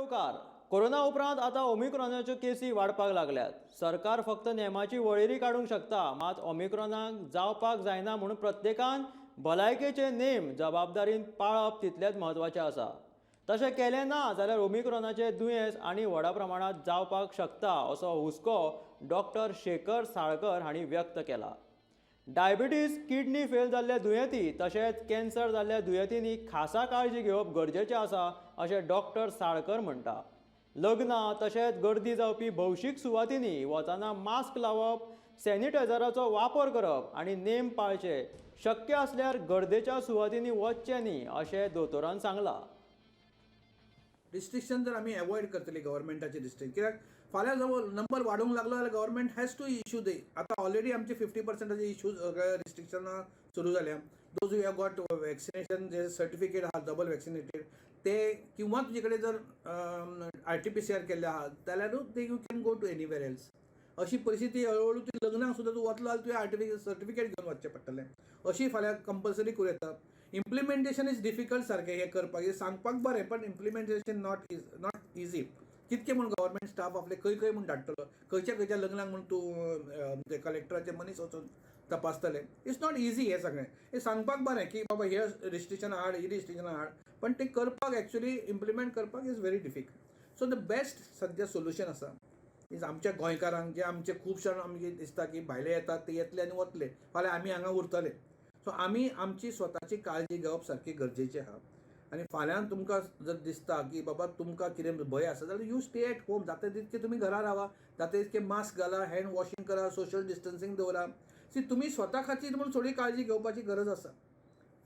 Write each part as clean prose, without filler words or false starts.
येवकार. कोरोना उपरांत आतां ओमिक्रॉनाच्यो केसी वाडपाक लागल्यात. सरकार फक्त नेमाची वळेरी काडूंक शकता, मात ओमिक्रॉनाक जावपाक जायना म्हूण प्रत्येकान भलायकेचे नेम जबाबदारीन पाळप तितलेंच म्हत्वाचें आसा. तशें केलें ना जाल्यार ओमिक्रॉनाचें दुयेंस आनी व्हडा प्रमाणांत जावपाक शकता, असो हुस्को डॉक्टर शेखर साळकर हांणी व्यक्त केला. डायबिटीज, किडनी फेल जाल्ल्या दुयेंती तशेंच कॅन्सर जाल्ल्या दुयेंतींनी खासा काळजी घेवप गरजेचें आसा, अशें डॉक्टर साळकर म्हणटा. लग्नां तशेंच गर्दी जावपी भौशीक सुवातींनी वतना मास्क लावप, सॅनिटायझराचो वापर करप आनी नेम पाळचे. शक्य आसल्यार गर्देच्या सुवातींनी वचचें न्ही, अशें दोतोरान सांगलां. रिस्ट्रिक्शन जर आमी एवॉयड करतली गव्हर्मेंटाचे रिस्ट्रिक्शन, कित्याक फाल्यां जर नंबर वाडूंक लागलो जाल्यार government has to issue they. आतां ऑलरेडी आमचे 50 पर्संटाचे इश्यूज, रिस्ट्रिक्शनां सुरू जाल्या. Those you have got vaccination J certificate आहा, डबल वॅक्सिनेटेड ते, किंवा तुजे कडेन जर आरटीपीसीआर केल्ले आहा जाल्यारूच ते you can go to anywhere else. अशी परिस्थिती हळूहळू ती लग्नाक सुद्दां तूं वतलो जाल्यार तुवें आरटीपी सर्टिफिकेट घेवन वचचें पडटलें, अशी फाल्यां कंपल्सरी करूं येता. इम्प्लिमेंटेशन is difficult सारकें. हें करपाक, हें सांगपाक बरें, पण implementation not is not easy. कितके म्हूण गव्हर्मेंट स्टाफ आपले खंय खंय म्हूण धाडटलो? खंयच्या खंयच्या लग्नाक म्हूण तूं ते कलेक्टराचे मनीस वचून तपासतले? It's not easy. हें सगळें हें सांगपाक बरें की बाबा हे रिस्ट्रिक्शन हाड, ही रिस्ट्रिक्शन हाड, पण ते करपाक, एक्चुली इम्प्लिमेंट करपाक is very difficult. So the best सद्या सोल्युशन आसा is आमच्या गोंयकारांक जे आमचे खुबशे आमगे दिसता की भायले येतात, ते येतले आनी वतले, फाल्यां आमी हांगा उरतले. सो आमी आमची स्वताची काळजी घेवप सारकी गरजेचें आहा. आनी फाल्यां तुमकां जर दिसता की बाबा तुमकां कितें भंय आसा जाल्यार you stay at home. जाता तितकें तुमी घरा रावा, जाता तितकें मास्क घाला, हँड वॉशींग करा, सोशल डिस्टन्सींग दवरा. सी, तुमी स्वता खातीर म्हूण थोडी काळजी घेवपाची गरज आसा.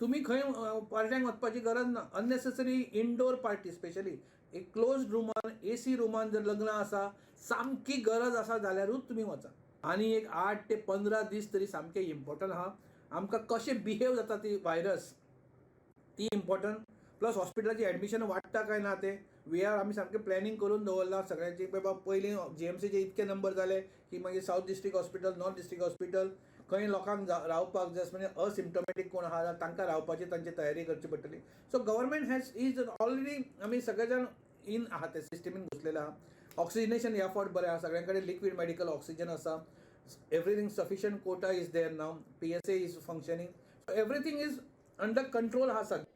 तुमी खंय पार्ट्यांक वचपाची गरज ना. अननेसेसरी इनडोर पार्टी, स्पेशली एक क्लोज रुमान, एसी रुमान जर लग्न आसा, सामकी गरज आसा जाल्यारूच तुमी वचा. आनी एक 8 ते 15 दीस तरी सामकें इम्पॉर्टंट आहा. आमकां कशें बिहेव जाता ती व्हायरस ती इम्पॉर्टंट, प्लस हॉस्पिटलाची एडमिशन वाडटा काय ना ते we are आमी सामकें प्लॅनिंग करून दवरलां सगळ्यांची. बाबा पयलीं जीएमसीचे इतके नंबर जाले की मागीर south district hospital, north district hospital, खंय लोकांक रावपाक जस्ट म्हणजे असिम्टोमॅटीक कोण आहा जाल्यार तांकां रावपाची तांची तयारी करची पडटली. So government has is already, आमी सगळे जाण इन आहा, ते सिस्टमीन घुसलेले आहा. ऑक्सिजनेशन ह्या फावट बरें आहा, सगळ्यां कडेन लिक्वीड मेडिकल ऑक्सिजन आसा. Everything, sufficient quota is there now. PSA is functioning, so everything is under control आहा सध्या.